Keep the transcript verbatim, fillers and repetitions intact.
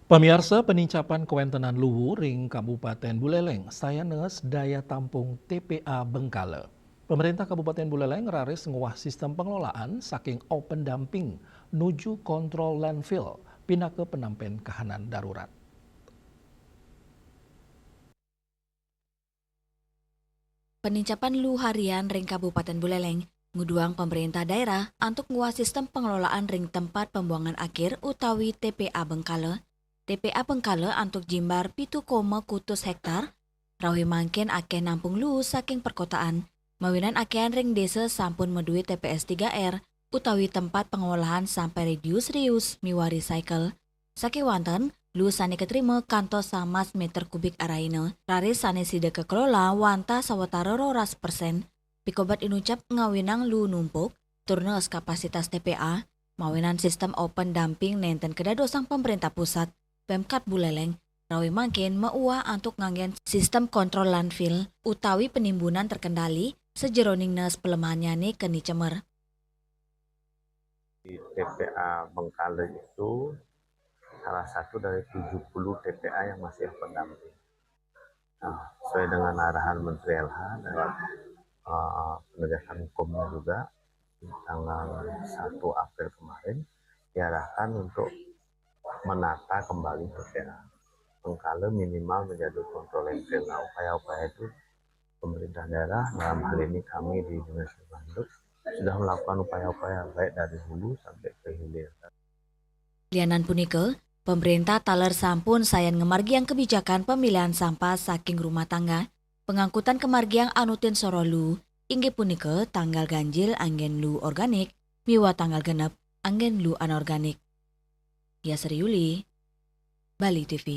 Pamiarsa, penincapan kawéntenan luwu ring Kabupatén Buléléng sayan neus daya tampung T P A Bengkale. Pemerintah Kabupatén Buléléng raris nguwah sistem pengelolaan saking open dumping nuju kontrol landfill pinaka penampén kahanan darurat. Penincapan luwu harian ring Kabupatén Buléléng nguduhang pemerintah daerah antuk nguwah sistem pengelolaan ring tempat pembuangan akhir utawi T P A Bengkale. T P A Bengkale antuk jimbar pitu koma kutus hektar, rauh mangkin akéh nampung luwu saking perkotaan, mawinan akéhan ring désa sampun madué T P S tiga R utawi tempat pengolahan sampah reduce, reuse, miwah recycle. Sakéwanten, luwu sané katrima kantos samas méter kubik arahina, raris sané sida kakelola wantah sawatara roras persén. Pikobet inucap ngawinang luwu numpuk, tur neus kapasitas T P A, mawinan sistem open dumping nénten kadadosang pemerintah pusat, Pemkat Buléléng, rauh mangkin mauwah antuk nganggén sistem kontrol landfill utawi penimbunan terkendali sajeroning neus pelemahannyané keni cemer. Di T P A Bengkale itu salah satu dari tujuh puluh T P A yang masih open dumping. Nah, sesuai dengan arahan Menteri L H lewat, eh, penegasan hukumnya juga, tanggal satu April kemarin diarahkan untuk menata kembali T P A Bengkale minimal menjadi kontrol landfill. Nah, upaya-upaya itu pemerintah daerah, dalam hal ini kami di Dinas Lingkungan Hidup, sudah melakukan upaya-upaya baik dari hulu sampai ke hilir. Lianan punika, pemerintah taler sampun sayan ngamargiang kebijakan pemilihan sampah saking rumah tangga. Pangangkutan kamargiang anutin soroh luwu, inggih punika tanggal ganjil anggén luwu organik miwah tanggal genep anggén luwu anorganik. Diah Sri Yuli, Bali T V.